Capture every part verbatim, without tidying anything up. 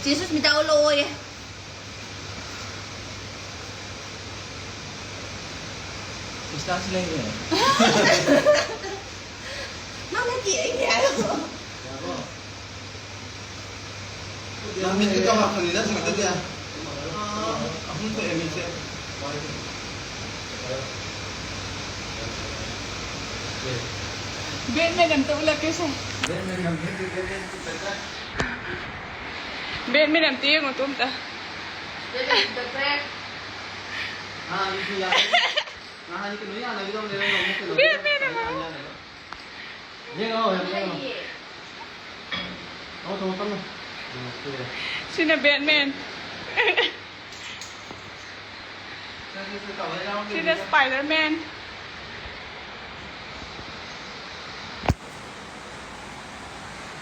ꯆꯦ ꯁꯨꯁꯃꯤꯇꯥ ꯑꯣꯜꯂꯛꯑꯣꯌꯦ꯫ ꯏꯁꯇꯥꯁꯤ ꯂꯩꯔꯦ꯫ ꯃꯥ ꯅꯠꯇꯦ, ꯑꯩꯅꯦ ꯍꯥꯏꯌꯣ꯫ ꯌꯥꯔꯕꯣ? ꯅꯪ ꯃꯤꯠꯀꯤ ꯀꯃꯥ ꯈꯪꯉꯤꯗ ꯁꯤꯒꯤꯗꯨꯗꯤ꯫ ꯑꯥ꯫ ꯑꯍꯨꯝ ꯊꯣꯛꯑꯦ ꯃꯤꯠꯁꯦ꯫ ꯕꯦꯠꯃꯦꯟ ꯑꯝꯇ ꯎꯠꯂꯛꯀꯦꯁꯦ꯫ ꯕꯦꯠꯃꯦꯟ ꯉꯝꯗ꯭ꯔꯗꯤ ꯕꯦꯠꯃꯦꯟ ꯆꯠꯈ꯭ꯔꯦ꯫ ꯕꯦꯠꯃꯦꯟ ꯑꯝꯇ ꯌꯦꯡꯉꯨ ꯇꯨ ꯑꯝꯇ꯫ ꯕꯦꯠꯃꯦꯟ ꯆꯠꯈ꯭ꯔꯦ꯫ ꯑꯥ, ꯑꯗꯨꯁꯨ ꯌꯥꯔꯦ꯫ ꯅꯍꯥꯟ ꯀꯩꯅꯣ ꯌꯥꯅꯕꯤꯗꯧꯅꯦ, ꯅꯪ ꯑꯃꯨꯛ ꯀꯩꯅꯣ ꯕꯦꯠꯃꯦꯟ ꯑꯃ꯫ ꯌꯦꯡꯉꯣ, ꯌꯦꯡꯉꯣ, ꯌꯦꯡꯉꯣ꯫ ꯊꯝꯃꯣ, ꯊꯝꯃꯣ, ꯊꯝꯃꯣ꯫ ꯎꯝ, ꯁꯤꯔꯦ꯫ ꯁꯤꯅ ꯕꯦꯠꯃꯦꯟ꯫ ꯁꯤꯅ ꯁ꯭ꯄꯥꯏꯗꯔꯃꯦꯟ꯫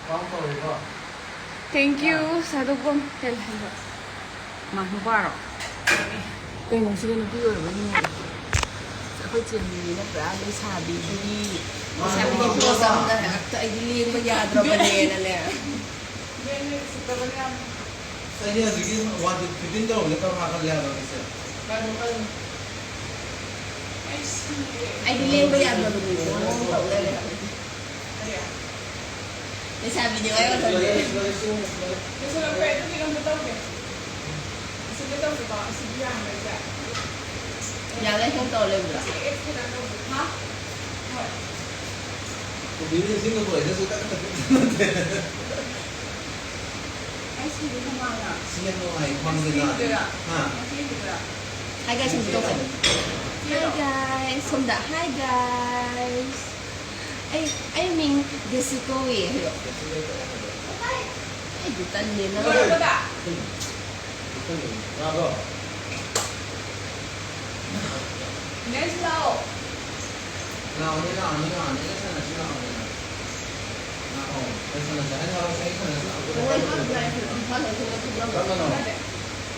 ꯀꯥꯎꯟ ꯇꯧꯔꯦꯀꯣ꯫ Thank you, ꯁꯥꯗꯧꯕꯝ꯫ ꯀꯩ ꯍꯥꯏꯕ? ꯃꯥ ꯅꯨꯄꯥꯔꯣ? ꯀꯩꯅꯣ, ꯁꯤꯗ ꯅꯨꯄꯤ ꯑꯣꯏꯔꯕꯣꯏ ꯅꯤꯡꯉꯨꯔꯦ꯫ ꯑꯩꯈꯣꯏ ꯆꯦꯟꯕꯤꯅ ꯄꯨꯔꯥ ꯂꯩꯁꯥꯕꯤꯒꯤ, ꯂꯩꯁꯥꯕꯤꯒꯤ ꯄꯣꯁ ꯑꯃꯗ ꯍꯦꯛꯇ ꯑꯩꯗꯤ ꯂꯦꯡꯕ ꯌꯥꯗ꯭ꯔꯕꯅꯦꯅꯅꯦ꯫ ꯑꯩꯗꯤ ꯍꯧꯖꯤꯛꯀꯤ ꯋꯥꯟ ꯐꯤꯐꯇꯤꯟ ꯇꯧꯔꯕꯅꯦ, ꯈꯔ ꯐꯥꯒꯠꯂꯦ ꯍꯥꯏꯕ ꯃꯤꯁꯦ꯫ ꯑꯩꯗꯤ ꯂꯦꯡꯕ ꯌꯥꯗ꯭ꯔꯕꯅꯤ, ꯃꯑꯣꯡ ꯇꯧ ꯂꯩꯔꯦ ꯍꯥꯏꯕ꯫ ꯂꯩꯁꯥꯕꯤꯅꯦ ꯋꯥꯏ ꯋꯥꯊꯧꯗꯦ꯫ ꯂꯣꯏꯁꯤꯜꯂꯛꯈ꯭ꯔꯦ, ꯑꯗꯨꯗꯤ ꯀꯩꯅꯣꯝꯇ ꯇꯧꯒꯦ꯫ ꯑꯁꯤꯗ ꯇꯧꯁꯤꯀꯣ, ꯑꯁꯤꯗꯤ ꯌꯥꯝꯕ꯭ꯔꯥ ꯏꯆꯦ? ꯌꯥꯔꯦ, ꯁꯨꯝ ꯇꯧꯔ ꯂꯩꯕ꯭ꯔꯥ? ꯑꯁꯤ ꯑꯦꯞꯁ ꯈꯤꯇꯪ ꯇꯧꯁꯤ꯫ ꯍꯥ? ꯍꯣꯏ꯫ ꯀꯣꯕꯤꯗꯤ ꯏꯁꯤꯡꯒ ꯄꯨꯔꯛꯏꯗꯁꯨ ꯀꯟꯅ ꯀꯟꯅ ꯀꯟꯅ꯫ ꯑꯩ ꯁꯤꯔꯦ ꯍꯨꯃꯥꯡꯅ꯫ ꯁꯤ ꯌꯥꯝ ꯅꯨꯡꯉꯥꯏ, ꯈ꯭ꯋꯥꯡꯁꯦ ꯅꯥꯗꯦ꯫ ꯁꯤꯗꯣꯏꯔꯥ? ꯍꯥ? ꯁꯤꯗꯣꯏꯔꯥ? Hi guys, ꯁꯣꯝꯗ ꯇꯧꯁꯦ꯫ Hi guys, ꯁꯣꯝꯗ hi guys꯫ ꯑꯩ, ꯑꯩ ꯃꯤꯡ ꯗꯦꯁꯤ ꯀꯧꯏ ꯍꯥꯏꯌꯣ꯫ ꯑꯩꯗꯤ ꯇꯜꯂꯦ ꯅꯪ꯫ ꯂꯣꯏꯔꯕꯗ? ꯇꯥꯕ꯭ꯔꯣ? ꯅꯦꯁ ꯂꯥꯛꯑꯣ꯫ ꯂꯥꯛꯑꯣꯅꯦ, ꯂꯥꯛꯑꯣꯅꯦ, ꯂꯥꯛꯑꯣꯅꯦ꯫ ꯑꯩ ꯁꯥꯟꯅꯁꯤ ꯂꯥꯛꯑꯣꯅꯦ꯫ ꯂꯥꯛꯑꯣ꯫ ꯑꯩ ꯁꯥꯟꯅꯁꯤ꯫ ꯑꯩ ꯁꯥꯟꯅꯁꯤ꯫ ꯑꯩ ꯁꯥꯟꯅꯁꯤ꯫ ꯀꯔꯝꯕꯅꯣ?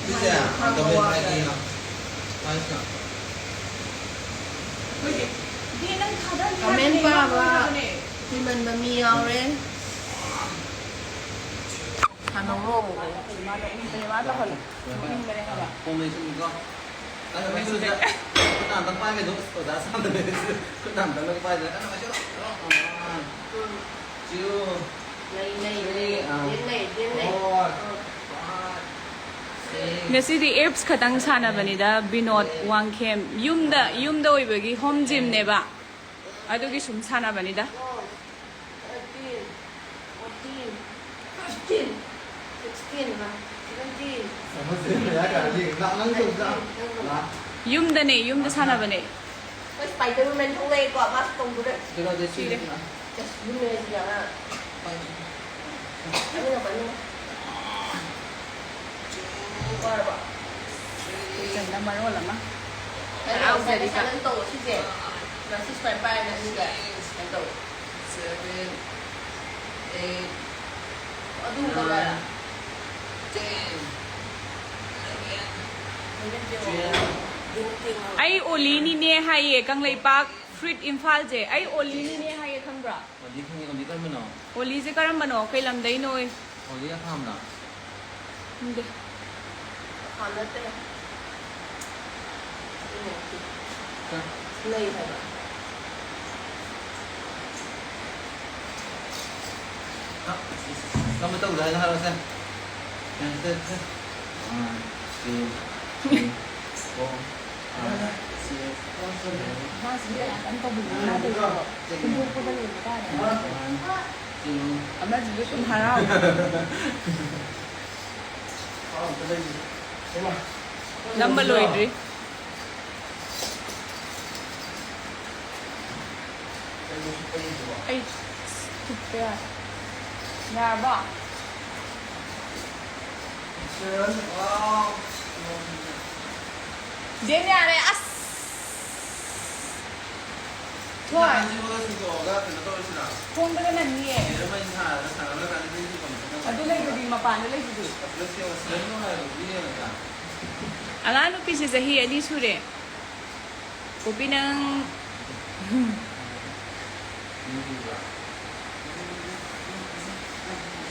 ꯁꯤꯁꯦ? Double I D low? Size ꯂꯣ? ꯀꯃꯦꯟ ꯄꯥꯕ ꯀꯨꯏꯃꯟꯕ ꯃꯤ ꯌꯥꯎꯔꯦ꯫ ꯅꯣꯡꯃ ꯃꯥ ꯅꯣꯛꯅꯤꯡꯕꯅꯦ, ꯃꯥ ꯇꯧꯍꯜꯂꯣ꯫ ꯅꯣꯛꯅꯤꯡꯕꯅꯦ ꯍꯥꯏꯕ꯫ ꯐꯣꯟ ꯂꯩꯁꯤꯟꯕꯤꯀꯣ꯫ ꯀꯟꯅ ꯄꯥꯏꯁꯤꯜꯂꯨꯁꯦ꯫ ꯈꯨꯠ ꯑꯝꯇꯪ ꯄꯥꯏꯒꯗꯣ꯫ ꯑꯣꯖꯥ ꯁꯥꯟꯅꯔꯦ꯫ ꯈꯨꯠ ꯑꯝꯇꯪ ꯄꯥꯏꯗꯅ ꯀꯟꯅ ꯄꯥꯏꯁꯤꯜꯂꯣ꯫ ꯎꯝ꯫ Two, ꯂꯩ, ꯂꯩ, ꯂꯩ꯫ Three, ꯑꯥ꯫ ꯂꯩ, ꯂꯩ, ꯂꯩ꯫ Four, five, six꯫ ꯉꯁꯤꯗꯤ ꯑꯦꯞꯁ ꯈꯛꯇꯪ ꯁꯥꯟꯅꯕꯅꯤꯗ, ꯕꯤꯅꯣꯗ ꯋꯥꯡꯈꯦꯝ꯫ ꯌꯨꯝꯗ, ꯌꯨꯝꯗ ꯑꯣꯏꯕꯒꯤ ꯍꯣꯝ ꯖꯤꯝꯅꯦꯕ꯫ ꯑꯗꯨꯒꯤ ꯁꯨꯝ ꯁꯥꯟꯅꯕꯅꯤꯗ꯫ Thirteen, fourteen, fifteen, sixteen, seventeen, ꯌꯨꯝꯗꯅꯦ, ꯌꯨꯝꯗ ꯁꯥꯟꯅꯕꯅꯦ꯫ ꯑꯩꯈꯣꯏ Spider-Man ꯊꯣꯛꯂꯛꯑꯦꯀꯣ, ꯃꯥꯁꯨ ꯇꯧꯗꯣꯔꯦ꯫ ꯁꯤꯔꯦ꯫ ꯑꯁ, ꯌꯨꯝ ꯍꯥꯏꯁꯤꯗꯤ ꯑꯉꯥꯡ꯫ ꯄꯥꯏꯅꯨ, ꯄꯥꯏꯅꯨ꯫ ꯋꯥꯔꯕꯣ? ꯀꯤꯠꯆꯟꯗ ꯃꯔꯣꯜ ꯑꯃ꯫ ꯀꯩꯅꯣ, ꯍꯔꯥꯎꯖꯔꯤꯕ꯫ ꯉꯁꯥꯏ ꯅꯪ ꯇꯧꯔꯣ ꯁꯤꯁꯦ꯫ ꯉꯁꯤ ꯁꯨꯃꯥꯏꯅ ꯄꯥꯏꯔꯒ ꯑꯅꯤꯒ ꯁꯨꯃꯥꯏꯅ ꯇꯧꯔꯣ꯫ Seven, eight, ꯑꯗꯨ ꯀꯗꯥꯏꯗ? Nine, ten, eleven, twelve꯫ ꯑꯩ ꯑꯣꯂꯤꯅꯤꯅꯦ ꯍꯥꯏꯌꯦ, ꯀꯪꯂꯩꯄꯥꯛ ꯐ꯭ꯔꯤꯠ ꯏꯝꯐꯥꯜꯁꯦ꯫ ꯑꯩ ꯑꯣꯂꯤꯅꯤꯅꯦ ꯍꯥꯏꯌꯦ, ꯈꯪꯕ꯭ꯔꯥ? ꯑꯣꯂꯤ ꯈꯪꯉꯤ, ꯑꯣꯂꯤ ꯀꯔꯝꯕꯅꯣ? ꯑꯣꯂꯤꯁꯦ ꯀꯔꯝꯕꯅꯣ? ꯀꯩ ꯂꯝꯗꯩꯅꯣ? ꯑꯣꯂꯤ ꯑꯈꯥꯝꯂꯣ? ꯈꯪꯗꯦ꯫ ꯑꯈꯥꯝ ꯅꯠꯇꯦ꯫ ꯑꯗꯨꯅꯦ꯫ ꯀ- ꯂꯩ ꯍꯥꯏꯕ꯫ ꯀꯝꯕ ꯇꯧꯗꯣꯏꯅꯣ ꯍꯥꯏꯔꯣꯁꯦ꯫ ꯁꯦ, ꯁꯦ, ꯁꯦ꯫ One, two, three, four, five, six, seven, ꯃꯥꯁꯤꯗꯤ ꯌꯥꯝ ꯀꯟꯅ ꯇꯧꯕꯤꯕ ꯃꯥ ꯇꯧꯔꯤꯗꯣ꯫ ꯍꯨꯟꯗꯣꯛꯄꯗ ꯂꯣꯏꯕ ꯇꯥꯔꯦ꯫ One, two꯫ ꯑꯃꯁꯤꯁꯨ ꯁꯨꯝ ꯍꯔꯥꯎ꯫ ꯅꯝꯕ ꯂꯣꯏꯗ꯭ꯔꯤ꯫ ꯑꯩ ꯊꯨꯞꯄꯦ ꯌꯥꯔꯦ꯫ ꯌꯥꯔꯕꯣ? ꯖꯦꯟ ꯌꯥꯔꯦ꯫ ꯑꯁ! ꯊꯣꯏ꯫ ꯈꯣꯡꯗꯒ ꯅꯪꯅꯤꯌꯦ꯫ ꯑꯗꯨ ꯂꯩꯗꯨꯗꯤ, ꯃꯄꯥꯟꯗ ꯂꯩꯗꯨꯗꯤ꯫ ꯑꯉꯥꯡ ꯅꯨꯄꯤꯁꯦ ꯆꯍꯤ ꯑꯅꯤ ꯁꯨꯔꯦ꯫ ꯄꯣꯄꯤ ꯅꯪ꯫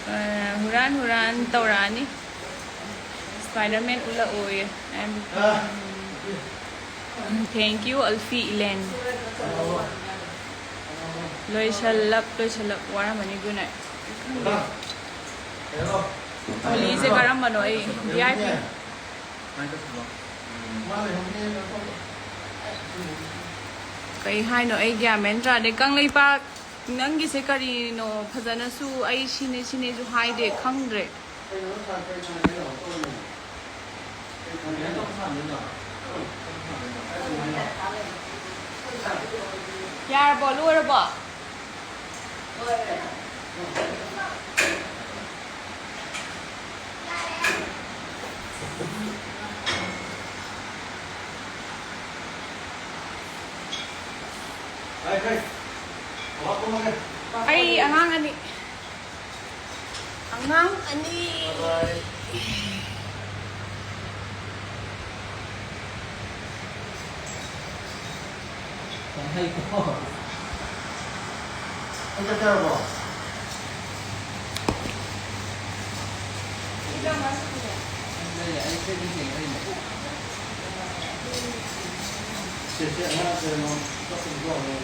ꯑ, ꯍꯨꯔꯥꯟ ꯍꯨꯔꯥꯟ ꯇꯧꯔꯛꯑꯅꯤ꯫ Spider-Man ꯎꯠꯂꯛꯑꯣꯌꯦ꯫ And, thank you, Alfie Elen. ꯂꯣꯏꯁꯜꯂꯞ, ꯂꯣꯏꯁꯜꯂꯞ꯫ ꯋꯥꯔꯝꯃꯅꯤ꯫ Good night. ꯈꯪꯗꯦ꯫ ꯃꯤꯂꯤꯁꯦ ꯀꯔꯝꯕꯅꯣ? ꯑꯩ V I P꯫ ꯀꯩ ꯍꯥꯏꯅꯣ? ꯑꯩ ꯒ꯭ꯌꯥꯟ ꯃꯦꯟ ꯇꯥꯗꯦ꯫ ꯀꯪꯂꯩꯄꯥꯛ, ꯅꯪꯒꯤꯁꯦ ꯀꯔꯤꯅꯣ? ꯐꯖꯅꯁꯨ ꯑꯩ ꯁꯤꯅꯦ ꯁꯤꯅꯦꯁꯨ ꯍꯥꯏꯗꯦ, ꯈꯪꯗ꯭ꯔꯦ꯫ ꯌꯥꯔꯕꯣ? ꯂꯣꯏꯔꯕꯣ? ꯑꯩ ꯑꯉꯥꯡ ꯑꯅꯤ꯫ ꯑꯉꯥꯡ ꯑꯅꯤ꯫ ꯆꯥꯛ ꯆꯥꯔꯕꯣ? ꯁꯦ, ꯁꯦ, ꯑꯉꯥꯡ ꯀꯩꯅꯣ, ꯆꯠꯄꯗꯤ ꯇꯧꯔꯣ꯫